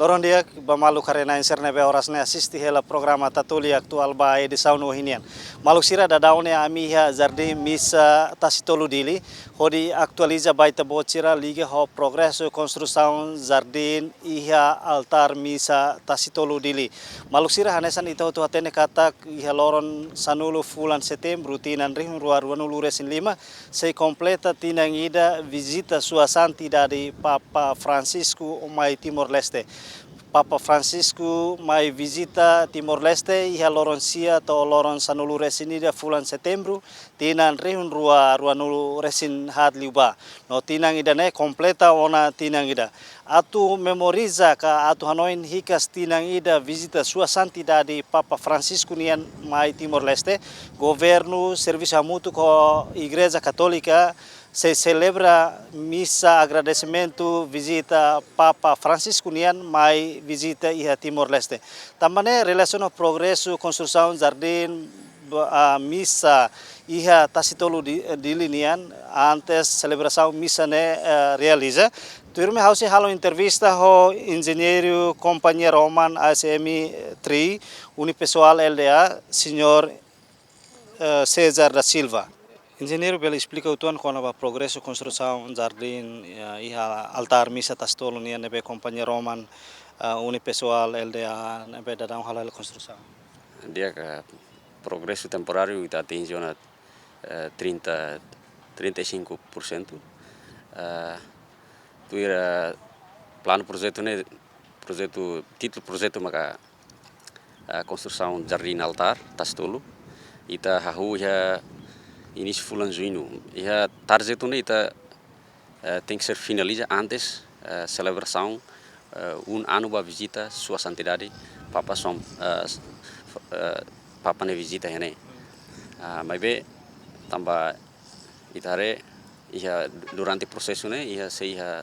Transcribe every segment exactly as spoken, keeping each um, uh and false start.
Loron di'ak ba maluk haree-na'in sira ne'ebé oras ne'e asiste hela programa Tatoli Atuál ba edisaun ohin nian. Maluk sira, daudaun ne'e ami iha Jardín Misa Tasitolu Dili, hodi atualiza ba ita-boot sira liga ho progresu konstrusaun jardín iha Altár Misa Tasitolu Dili. Maluk sira, hanesan ita hotu hatene katak iha loron sanulu fulan Setembru tinan rihun rua ruanulu resin lima, sei kompleta tinan ida vizita Sua Santidade Papa Francisco mai Timor-Leste. Papa Francisco mai vizita Timor-Leste iha loron sia to'o loron sanulu resin ida fulan Setembru tinan rihun rua ruanulu resin haat liubá. No tinan ida-ne'e kompleta ona tinan ida. Atu memoriza ka atu hanoin hikas tinan ida vizita Sua Santidade Papa Francisco nian mai Timor-Leste, governu servisu hamutuk ho Igreja Katólika sei selebra misa agradesimentu vizita Papa Francisco nian mai vizita iha Timor-Leste. Tanba ne'e relasiona progresu konstrusaun jardín ba, ah, misa iha Tasitolu Di-, Dili nian, antes selebrasaun misa ne'e, eh, realiza. Tuirmai ha'u sei halo entrevista ho enjeñeiru kompañia Roman A S M três, Unipessoal L D A, señór, eh, César da Silva. Enjeñeiru, bele esplika uitoan kona-ba progresu konstrusaun jardín, eh, iha Altár Misa Tasitolu nian ne'ebé kompañia Roman, eh, Unipessoal L D A ne'ebé daudaun hala'o hela konstrusaun? Di'ak, progresu temporáriu ita atinje ona, eh, trinta, trinta e cinco por cento. Eh, tuir planu projetu ne'e, projetu, títulu projetu maka, eh, konstrusaun jardín altár Tasitolu. Ita hahú iha inísiu fulan Juñu. Iha tarjetu ne'e ita, eh, tenke ser finaliza antes, eh, selebrasaun, eh, um ano ba vizita Sua Santidade Papa Som, eh, s-, f-, eh, Papa nia vizita iha ne'e. Ah, maibé tanba ita haree iha durante prosesu ne'e, iha sei iha,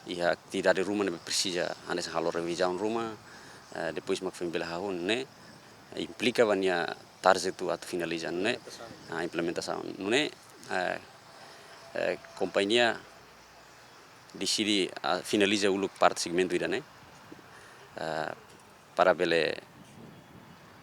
iha atividade ruma ne'ebé presiza hanesan halo revizaun ruma, eh, depois mak foin bele hahú ne'e, implika ba nia tarjetu atu finaliza ne'e, ah, implementasaun ne'e, eh, eh, kompañia deside, ah, finaliza uluk parte segmentu ida-ne'e, ah, para bele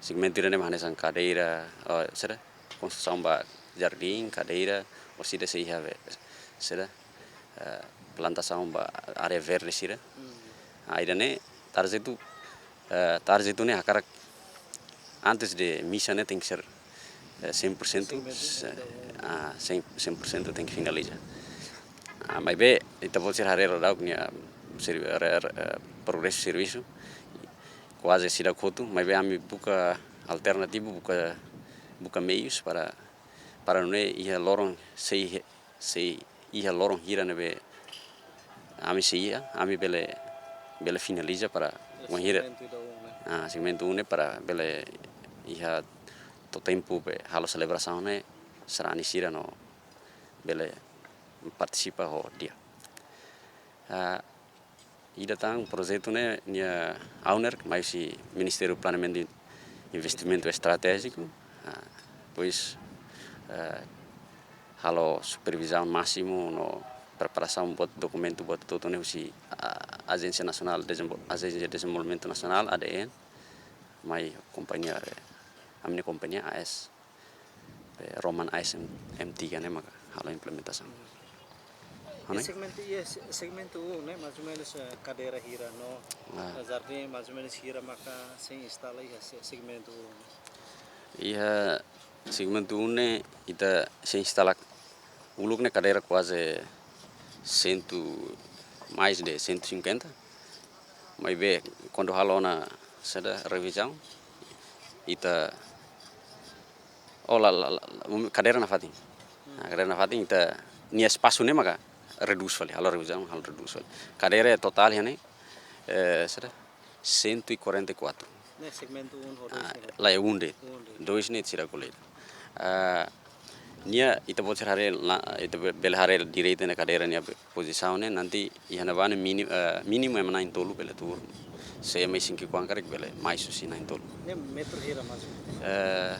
segmentu ida-ne'e mak hanesan kadeira, oh, saida, konstrusaun ba jardín, kadeira, orsida sei iha be, saida, eh, plantasaun ba área verde sira. Hmm. Ah, ida-ne'e tarjetu, eh, tarjetu ne'e hakarak antes de misa ne'e tenke ser, eh, cem por cento, segmentu se-, ida-ne'e, ah, cem, cem por cento tenke finaliza. Ah, maibé ita-boot sira haree daudaun nia servi-, re-, re-, eh, progresu servisu kuaze seidauk hotu, maibé ami buka alternativu, buka, buka meius para, para nune'e iha loron sei, sei iha loron hira ne'ebé ami sei iha, ami bele, bele finaliza para wainhira, segmentu ida um ne'e, ah, segmentu um ne'e para bele iha to'o tempu be halo selebrasaun ne'e sarani sira no bele partisipa ho di'ak. Ah, ida tan projetu ne'e nia owner mai husi Ministériu Planeamentu i Investimentu Estratéjiku. Ah, depois, eh, halo supervizaun másimu no preparasaun buat dokumentu buat hotu-hotu ne'e husi, ah, Ajénsia Nasionál Dezenvol-, Ajénsia Dezenvolvimentu Nasionál, A D N, mai kompañia, eh, ami-nia kompañia A S, eh, Roman A S M tiga ne'e maka halo implementasaun. Hane? Segmentu, iha se-, segmentu um ne'e, mais ou menos, eh, kadeira hira no, ah, eh, jardín, mais ou menos hira maka sei instala iha se-, segmentu um ne'e? Iha segmentu um ne'e ita sei instala uluk ne'e kadeira kuaze cem, mais de cento e cinquenta. Maibé, kuandu halo ona saida revizaun, ita, oh, la, la, la, la, kadeira nafatin. Ah, kadeira nafatin ita, nia espasu ne'e maka redús fali, halo revizaun, halo redús fali. Kadeira totál iha ne'e, eh, saida, cento e quarenta e quatro. Ne'e segmentu um ho dois, ah, ne'e? Lae, um de'it. Um de'it. Dois ne'e sira kolega. Ah, nia ita-boot sira haree la, ita be-, bele haree direitu ona kadeira nia be-, pozisaun ne'e, nanti iha ne'ebá ne'e míni-, eh, mínimu ema na'in-tolu bele tuur. Se ema isin ki'ikoan karik bele mais husi na'in-tolu. Ne'e metru hira mais ou menos? Eh,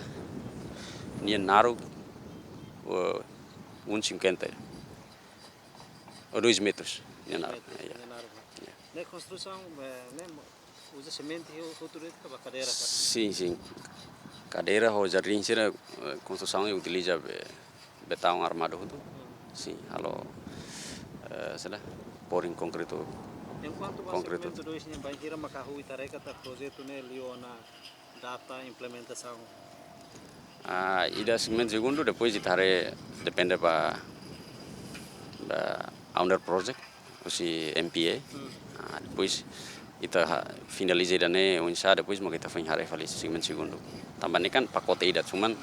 nia naruk, eh, um cinquenta. Ou dois metros, nia naruk. Dois metros, ya, nia naruk. Ya. Ne'e konstrusaun, eh, ne'e mo-, uza simente ho, hotu de'it ka ba kadeira ka? Sin, sin. Kadeira ho jardín sira, eh, konstrusaun ne'e utiliza be, betaun armadu hotu. Hmm. Sin, halo, eh, saida, pouring konkretu. Enkuantu ba konkretu. Segmentu dois ne'e bainhira maka hahú ita haree katak projetu ne'e liu ona data implementasaun? Ah, ida segmentu segundu, depois ita haree depende ba, ba owner project, husi M P A. Hmm. Ah, depois ita ha-, finaliza ida-ne'e oinsá, depois maka ita foin haree fali segmentu segundu. Tanba ne'e kan pakote ida, cuman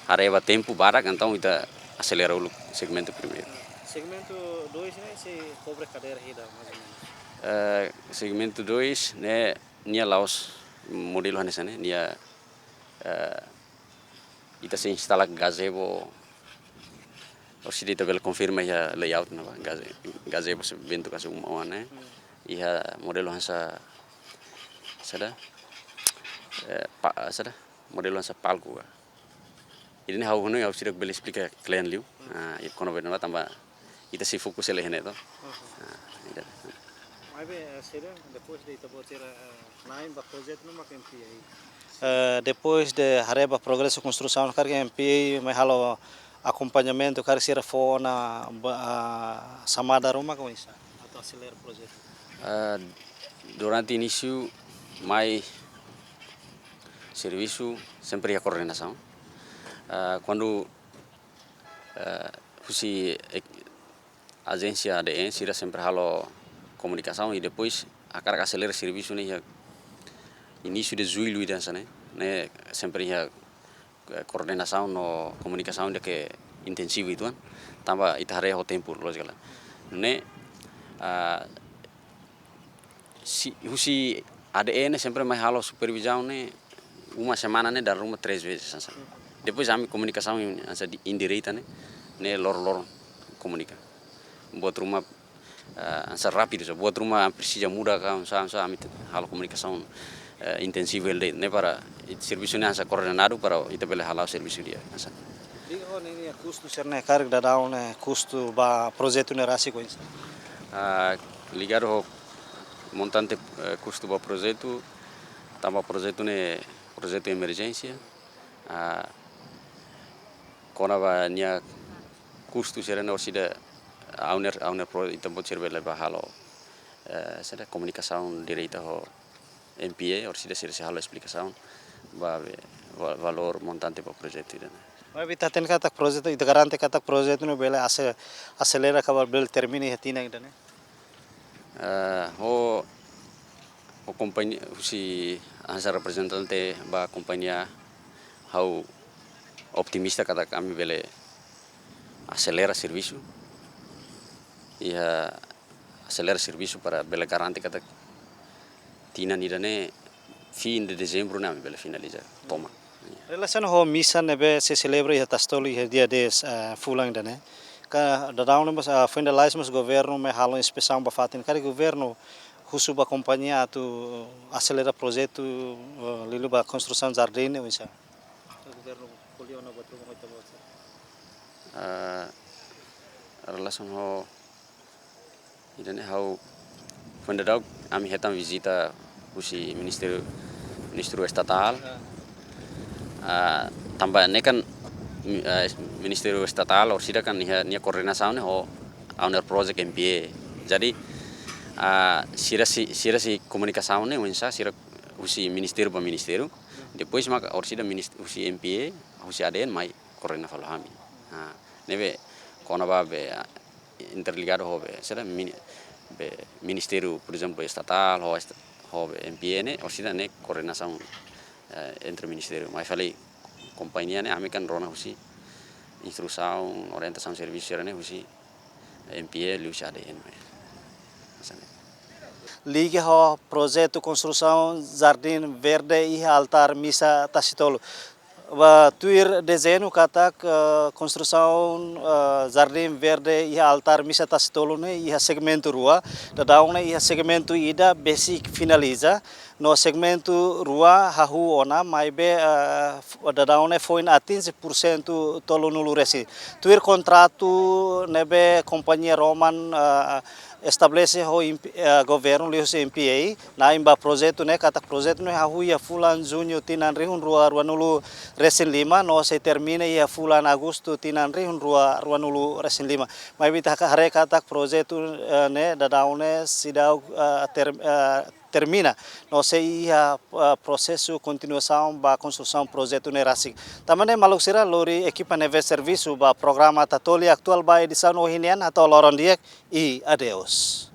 haree ba tempu barak, entaun ita aselera uluk segmentu primeiru. Segmentu dois ne'e sei kobre kadeira hira, mais ou menos? Eh, segmentu dois ne'e nia la'ós modelu hanesan ne'e, nia, eh, ita sei instala gazebo, orsida ita bele konfirma iha layout ne'ebá, gaze-, gazebo sei bentuk hanesan uma oan ne'e, iha modelu hanesan saida, eh, pa-, saida, modelu hanesan palku ka. Ida-ne'e ha'u hanoin ha'u seidauk bele esplika kle'an liu. Ah, i kona-ba ne'ebá tanba ita sei fokus hela iha ne'e to. Uhum. Ah, ida. Maibé, eh, saida, depois de ita-boot sira, eh, na'in ba projetu ne'e mak M P A. Eh, depois de haree ba progresu konstrusaun karik M P A mai halo akompañamentu karik sira fó ona ba, ah, xamada ruma ka oinsá? Atu aselera projetu? Ah, durante inísiu mai servisu sempre iha koordenasaun. Ah, kuandu, ah, husi ek-, ajénsia A D N sira sempre halo komunikasaun i depois hakarak aselera servisu ne'e iha inísiu de jullu ida hanesan ne'e, ne'e sempre iha, eh, koordenasaun no komunikasaun ida ke intensivu uitoan, tanba ita haree ho tempu, lójika lae. Ne'e, ah, si, husi A D N ne'e sempre mai halo supervizaun ne'e, uma semana ne'e dala ruma três vezes hanesan. Depois ami komunikasaun hanesan di-, indireta ne'e, ne'e loron-loron komunika. Buat ruma, eh, hanesan rápidu, só buat ruma presiza muda ka, hanesan, hanesan ami te-, halo komunikasaun, eh, intensivu hela de'it, ne'e para it-, servisu ne'e hanesan koordenadu para ita bele hala'o servisu di'ak, hanesan. Liga ho ne'e nia kustu sira-ne'e karik daudaun ne'e kustu ba projetu ne'e rasik oinsá? Ah, ligadu ho montante, eh, kustu ba projetu, tanba projetu ne'e projetu emerjénsia, ah, kona-ba nia kustu sira-ne'e orsida owner, owner pro-, ita-boot sira bele bá halo, eh, saida, komunikasaun direta ho M P A, orsida sira sei halo esplikasaun ba be, va-, valór montante ba projetu ida-ne'e. Maibé ita hatene katak projetu, ita garante katak projetu ne'e bele ase-, aselera ka ba bele termina iha tinan ida-ne'e? Eh, ho, ho kompañia, husi hanesan reprezentante ba kompañia, ha'u optimista katak ami bele aselera servisu. Iha aselera servisu para bele garante katak tinan ida-ne'e, fim de dezembro ne'e ami bele finaliza tomak. Relasiona ho misa ne'ebé sei selebra iha Tasitolu iha dia dez, eh, fulan ida-ne'e. Ka daudaun ne'e mós, ah, foin lalais mós governu mai halo inspesaun ba fatin. Karik governu husu ba kompañia atu aselera projetu, eh, liuliu ba konstrusaun jardín ne'e oinsá? Governu ko'alia ona buat ruma ho ita-boot sira? Ah, relasiona ho ida-ne'e ha'u foin daudauk ami hetan vizita husi ministru, ministru estatál. Ah, tanba ne'e kan, mi-, ah, ministru estatál orsida kan nia, nia koordenasaun ne'e ho owner project M P A. Jadi, ah, sira sei, sira sei komunikasaun ne'e oinsá, sira husi ministériu ba ministériu. Depois maka orsida minist-, husi M P A, husi A D N mai koordena fali ho ami. Ah, ne'ebé kona-ba be, ah, interligadu ho be, saida, mini-, be ministériu, por ezemplu, estatál, ho est-, ho be M P A ne'e, orsida ne'e koordenasaun, eh, entre ministériu. Mai fali kompañia ne'e, ami kan rona husi instrusaun, orientasaun servisu sira-ne'e husi M P A liuhusi A D N mai. Hanesan ne'e. Liga ho projetu konstrusaun jardín verde iha altár misa Tasitolu. Ba tuir dezeñu katak, eh, konstrusaun, eh, jardín verde iha altár misa Tasitolu ne'e iha segmentu rua, daudaun ne'e iha segmentu ida besik finaliza, no segmentu rua hahú ona maibé, eh, f-, daudaun ne'e foin atinje pursentu tolunulu resin. Tuir kontratu ne'ebé kompañia Roman, eh, estabelese ho M P, eh, governu liuhusi M P A na'in ba projetu ne'e, katak projetu ne'e hahú iha fulan Juñu tinan rihun rua ruanulu resin lima no sei termina iha fulan Agostu tinan rihun rua ruanulu resin lima. Maibé ita haree katak projetu, eh, ne'e daudaun ne'e seidauk, eh, ter-, eh, termina no sei iha, eh, prosesu kontinuasaun ba konstrusaun projetu ne'e rasik. Tanba ne'e maluk sira, lori ekipa ne'ebé servisu ba programa Tatoli Atuál ba edisaun ohin nian, hato'o loron di'ak i adeus.